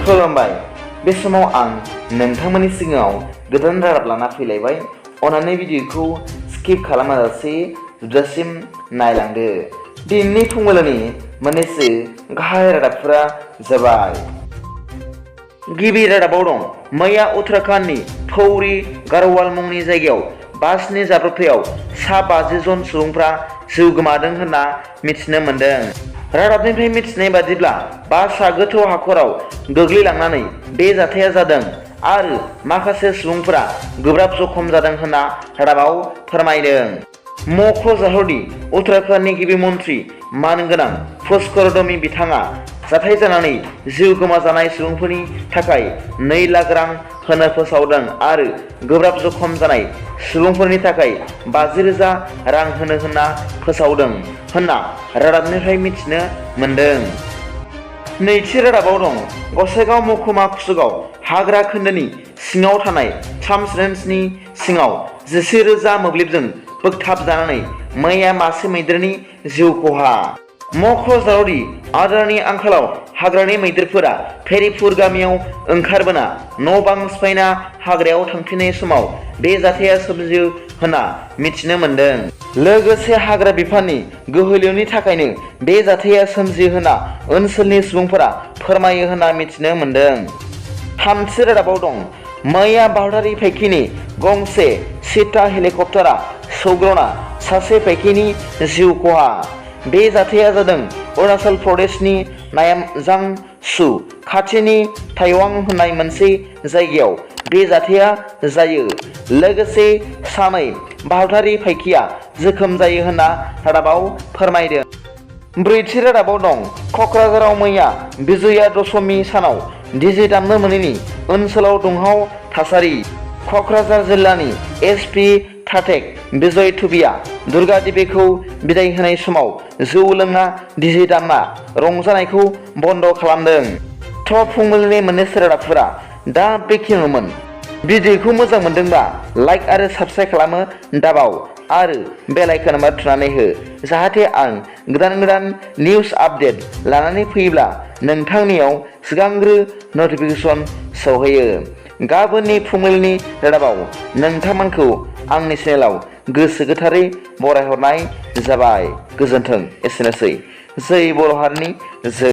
खुलुमबाय। बे समाव आं नोंथांमोननि सिगाङाव गोदान रादाब लाना फैलायबाय। अन्नानै भिडिअखौ स्किप खालामाजासे जोबजासिम नायलांदो। दिनैनि फुंबिलिनि मोननैसो गाहाय रादाबफोरा जाबाय। गिबि रादाबाव दं, मैया उत्तराखंडनि पौरी गारवाल मुंनि जायगायाव बासनि जाब्रबथायाव सा 50 जन सुबुंफ्रा जिउ गोमादों होनना मिथिनो मोन्दों। रादाबनिफ्राय मिथिनाय बादिब्ला बासआ गोथौ हाखराव गोग्लैलांनानै बे जाथाया जादों आरो माखासे सुबुंफोरा गोब्राब जखम जादों होनना रादाबाव फोरमायदों। मख'जाथावदि उत्तराखंडनि गिबि मन्थ्रि मानगोनां पुष्करदमी बिथाङा जाथाय जानानै जिउ गोमाजानाय सुबुंफोरनि थाखाय 2 लाख रां होनो फोसावदों आरो गोब्राब जखम जानाय सुबुंफोरनि थाखाय 50,000 रां होनो होनना फोसावदों होनना रादाबनिफ्राय मिथिनो मोन्दों। नैथि रादाबाव दं, गसाइगाव महकुमा कुसुगाव हाग्रा खोन्दोनि सिङाव थानाय ट्राम्स रेन्जनि सिङाव 11,000 मोब्लिबजों बोगथाबजानानै मैया मासे मैदेरनि जिउ खहा। मख'जाथावदि आदारनि आंखालाव हाग्रानि मैदेरफोरा फेरिपुर गामियाव ओंखारबोना न' बां सिफायना हाग्रायाव थांफिननाय समाव बे जाथाया सोमजियो होनना मिथिनो मोन्दों। लोगोसे हाग्रा बिफाननि गोहोलोनि थाखायनो बे जाथाया सोमजियो होनना ओनसोलनि सुबुंफोरा फोरमायो होनना मिथिनो मोन्दों। थामथि रादाबाव दं, मैया भारतारि फाइखिनि गंसे चीता हेलिकप्टारा सौग्रावना सासे फाइखिनि जिउ खहा। बे जाथाया जादों अरुणाचल प्रदेशनि नायामजांसु खाथिनि ताइवां होननाय मोनसे जायगायाव बे जाथाया जायो। लोगोसे सानै भारतारि फाइखिया जोखोम जायो होनना रादाबाव फोरमायदों। ब्रैथि रादाबाव दं, क'क्राझाराव मैया बिजया दशमी सानाव डीजे दामनो मोनैनि ओनसोलाव दुंहाव थासारि। क'क्राझार जिल्लानि एसपि थाटेक बिजय थुबिया दुर्गा देबीखौ बिदाय होनाय समाव जौ लोंना डीजे दामना रंजानायखौ बन्द खालामदों। फुंबिलिनि मोननैसो रादाबफोरा दा बेखिनिमोन। भिडिअखौ मोजां मोनदोंबा लाइक आरो साबस्क्राइब खालामो दाबाव आरो बेल आइकन थुनानै हो, जाहाथे आं गोदान निउस आपडेट लानानै फैयोब्ला नोंथांनियाव सिगांग्रो नटिफिकेसन सौहैयो। गाबोननि फुंबिलिनि रादाबाव नोंथांमोनखौ आंनि चेनेलाव गोसो गोथारै बरायहरनाय जाबाय। गोजोन्थों। एसेनोसै। जै बर' हारिनि जै।